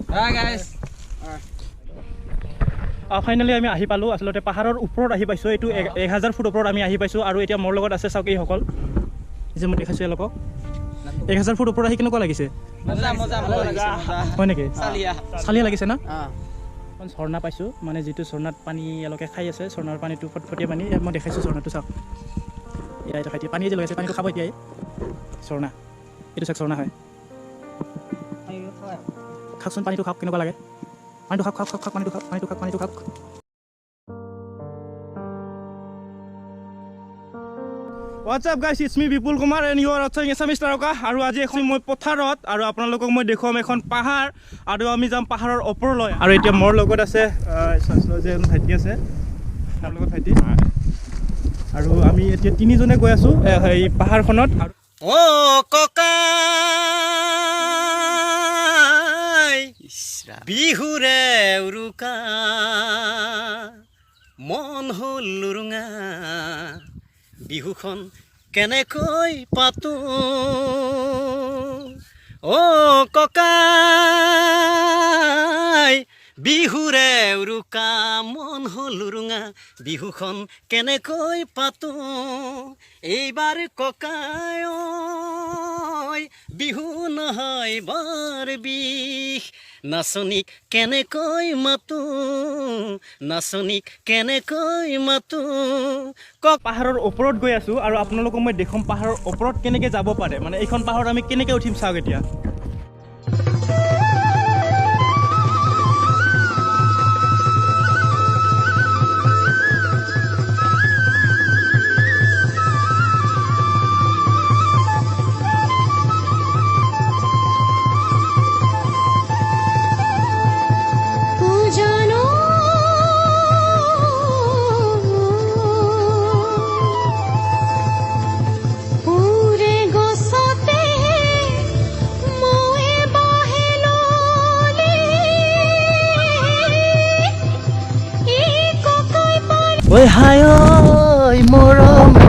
Bye guys. Finally আমি আহি পালোঁ। আচলতে পাহাৰৰ ওপৰত আহি পাইছোঁ, এইটো 1000 ফুট ওপৰত আমি আহি পাইছোঁ। আৰু এতিয়া মোৰ লগত আছে চাওক এইসকল, যে মই দেখাইছোঁ এওঁলোকক। 1000 ফুট ওপৰত আহি কেনেকুৱা লাগিছে? হয় নেকি? চালিয়া লাগিছে না? এখন ঝৰ্ণা পাইছোঁ, মানে যিটো ঝৰ্ণাত পানী এওঁলোকে খাই আছে, ঝৰ্ণাৰ পানীটো ফটফটীয়া পানী। ইয়াত মই দেখাইছোঁ ঝৰ্ণাটো চাওক, এয়া দেখাই দিয়ে পানী যে লগাইছে, পানীটো খাব এতিয়াই। ঝৰ্ণা এইটো চাওক, ঝৰ্ণা হয়। খাওকচোন পানীটো, খাওক কেনেকুৱা লাগে। পানীটো খাওক, খাওক খাওক খাওক, পানীটো খাওক, পানীটো খাওক, পানীটো খাওক। What's up guys, it's me Bipul Kumar and you are watching Assamese Taroka। আৰু আজি এখন মই পথাৰত আৰু আপোনালোকক মই দেখুৱাম এখন পাহাৰ, আৰু আমি যাম পাহাৰৰ ওপৰলৈ। আৰু এতিয়া মোৰ লগত আছে যে ভাইটি আছে, মোৰ লগত ভাইটি, আৰু আমি এতিয়া তিনিজনে গৈ আছোঁ এই পাহাৰখনত। অ' ককাই বিহুৰে উৰুকা মন হ'ল লুৰুঙা, বিহুখন কেনেকৈ পাতো। অ' ককাই বিহুৰে উৰুকা মন হ'ল লুৰুঙা, বিহুখন কেনেকৈ পাতো। এইবাৰ ককাই বিহু নহয় বৰ বিষ, নাচনীক কেনেকৈ মাতো, নাচনীক কেনেকৈ মাতো। পাহাৰৰ ওপৰত গৈ আছোঁ আৰু আপোনালোকক মই দেখুৱাম পাহাৰৰ ওপৰত কেনেকৈ যাব পাৰে, মানে এইখন পাহাৰত আমি কেনেকৈ উঠিম চাওক এতিয়া। ঐ হায় ঐ মৰমে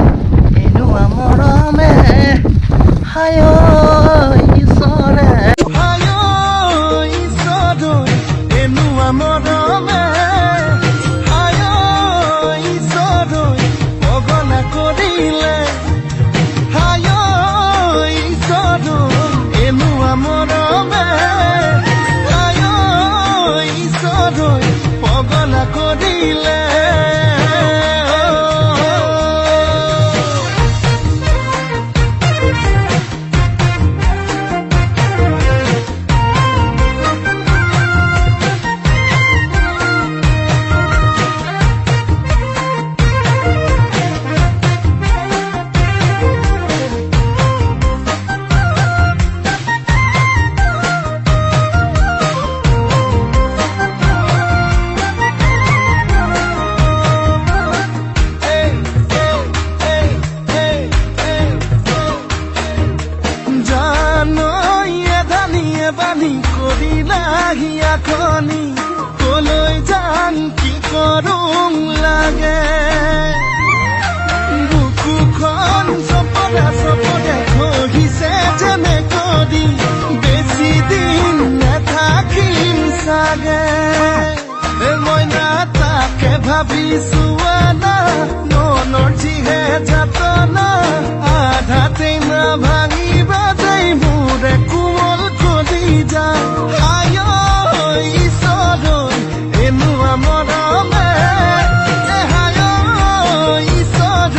এনুৱা মৰমে, হায় ঐ ঈশ্বৰে, হায় ঐ ঈশ্বৰ এনুৱা মৰমে, হায় ঐ ঈশ্বৰ পগলা কৰিলে, হায় ঐ ঈশ্বৰ এনুৱা মৰমে, হায় ঐ ঈশ্বৰ পগলা কৰিলে। কলৈ যাম কি কৰোঁ লাগে, বুকুখন চপৰা চপৰে খহিছে যেনে কৰি, বেছি দিন নাথাকিম চাগে। মই না তাকে ভাবিছো আনা, মনৰ যিহে যাতনা, আধাতে নাভাঙিবা দেই মোৰে কোমল কৰি যা। আয় ঈশ্বৰ এনুৱা মৰমে, হায় ঈশ্বৰ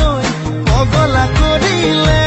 পগলা কৰিলে।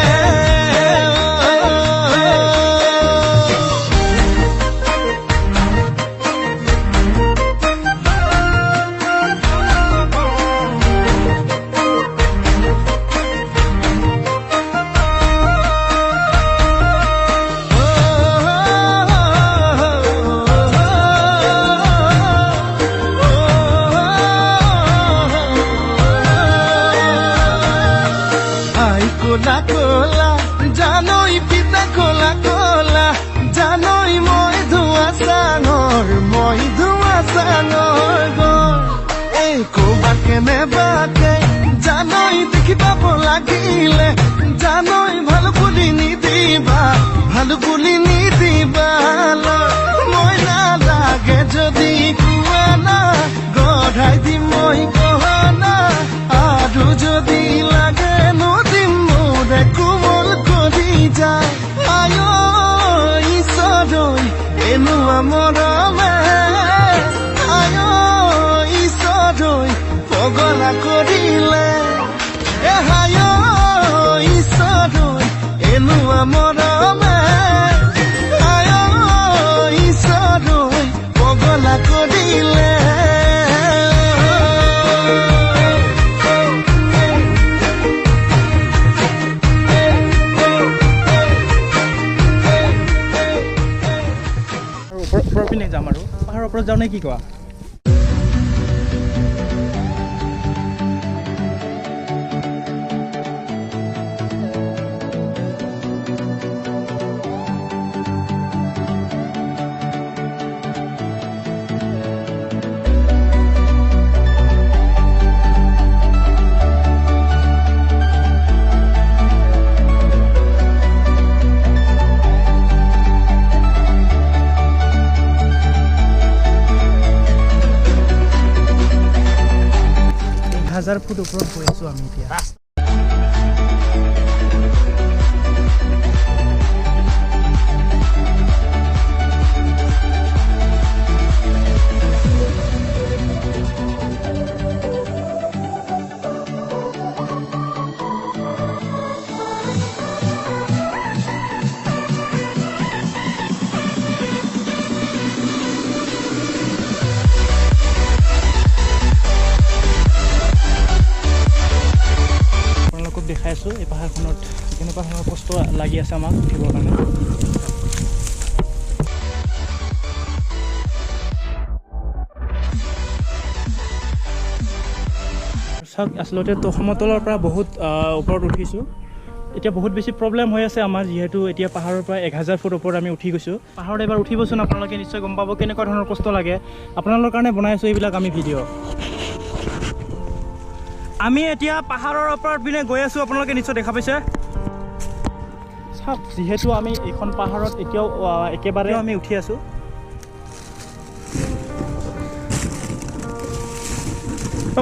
কোলা কোলা জানৈ পিতা কোলা কোলা, জানৈ মই ধোৱা চাঙৰ, মই ধোৱা চাঙৰ গৰ। এই ক'বা কেনেবাকে জানৈ দেখি পাব লাগিলে, জানৈ ভাল বুলি নিদিবা, ভাল বুলি নিদিবা। মই নালা যদি কোৱানা গঢ়াই দিম মই গহনা আৰু যদি লাগে নদিম মোৰে কোমল কৰি যায় আয় ঈশ্বৰৈ এনুৱা মৰমে আয় ঈশ্বৰৈ পগলা কৰিলে এ হায় ঈশ্বৰৈ এনুৱা মৰমে আয় ঈশ্বৰৈ পগলা কৰিলে। ওপৰৰ পিনে যাম আৰু পাহাৰৰ ওপৰত যাওঁ নে কি কোৱা? হাজাৰ ফুট ওপৰত গৈ আছোঁ আমি এতিয়া। দেখাই আছোঁ এই পাহাৰখনত কেনেকুৱা ধৰণৰ কষ্ট লাগি আছে আমাক উঠিবৰ কাৰণে। চাওক আচলতে সমতলৰ পৰা বহুত ওপৰত উঠিছোঁ, এতিয়া বহুত বেছি প্ৰব্লেম হৈ আছে আমাৰ, যিহেতু এতিয়া পাহাৰৰ পৰা 1000 ফুট ওপৰত আমি উঠি গৈছোঁ। পাহাৰত এবাৰ উঠিবচোন, আপোনালোকে নিশ্চয় গম পাব কেনেকুৱা ধৰণৰ কষ্ট লাগে। আপোনালোকৰ কাৰণে বনাই আছোঁ এইবিলাক আমি ভিডিঅ'। আমি এতিয়া পাহাৰৰ ওপৰত পিনে গৈ আছোঁ, আপোনালোকে নিশ্চয় দেখা পাইছে। চাওক যিহেতু আমি এইখন পাহাৰত এতিয়াও একেবাৰে আমি উঠি আছোঁ।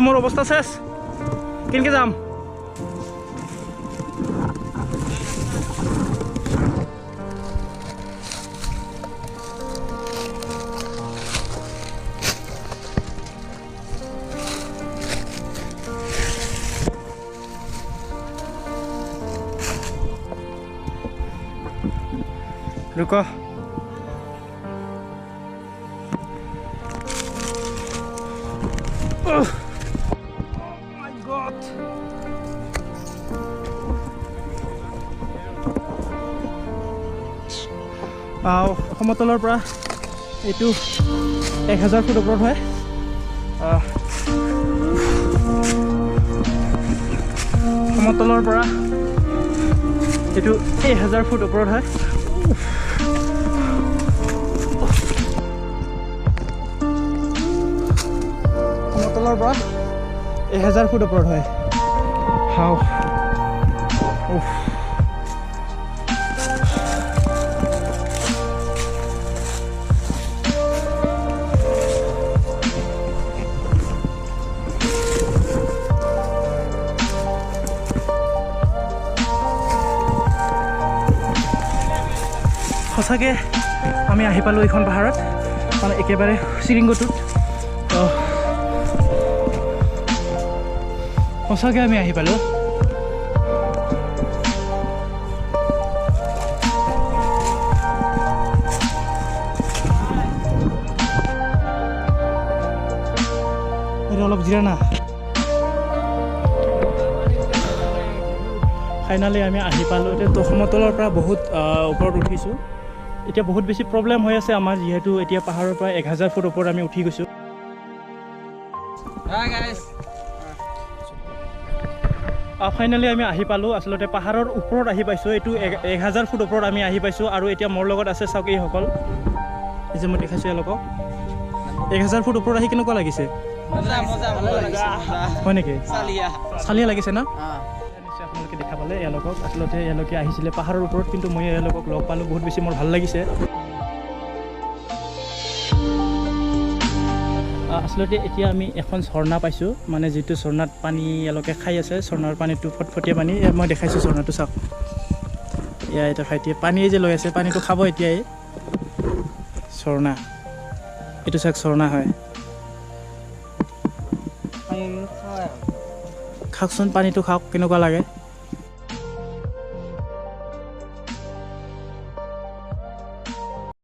মোৰ অৱস্থা চেচ, কেনেকৈ যাম? रुको, oh my god, সমতলৰ পৰা এইটো 1000 ফুট ওপৰত হয়। সমতলৰ পৰা এইটো 1000 ফুট ওপৰত হয়। সমতলৰ পৰা 1000 ফুট ওপৰত হয়। হাও সঁচাকৈ আমি আহি পালোঁ এইখন পাহাৰত, মানে একেবাৰে চিৰিংগটোত। সঁচাকৈ আমি আহি পালোঁ। অলপ জিৰা না। ফাইনেলি আমি আহি পালোঁ। এতিয়া সমতলৰ পৰা বহুত ওপৰত উঠিছোঁ। এতিয়া বহুত বেছি প্ৰব্লেম হৈ আছে আমাৰ, যিহেতু এতিয়া পাহাৰৰ পৰা 1000 ফুট ওপৰত আমি উঠি গৈছোঁ। ফাইনেলি আমি আহি পালোঁ, আচলতে পাহাৰৰ ওপৰত আহি পাইছোঁ। এইটো 1000 ফুট ওপৰত আমি আহি পাইছোঁ। আৰু এতিয়া মোৰ লগত আছে চাওক এইসকল, এই যে মই দেখাইছোঁ এওঁলোকক। 1000 ফুট ওপৰত আহি কেনেকুৱা লাগিছে? হয় নেকি? চালিয়া লাগিছে ন? নিশ্চয় আপোনালোকে দেখা পালে এওঁলোকক। আচলতে এওঁলোকে আহিছিলে পাহাৰৰ ওপৰত, কিন্তু মই এওঁলোকক লগ পালোঁ, বহুত বেছি মোৰ ভাল লাগিছে। আচলতে এতিয়া আমি এখন ঝৰ্ণা পাইছোঁ, মানে যিটো ঝৰ্ণাত পানী এওঁলোকে খাই আছে। ঝৰ্ণাৰ পানীটো ফটফটীয়া পানী। ইয়াত মই দেখাইছোঁ ঝৰ্ণাটো, চাওক। এয়া এতিয়া ভাইটিয়ে পানী যে লৈ আছে, পানীটো খাব এতিয়াই। ঝৰ্ণা এইটো চাওক, ঝৰ্ণা হয়। খাওকচোন, পানীটো খাওক, কেনেকুৱা লাগে।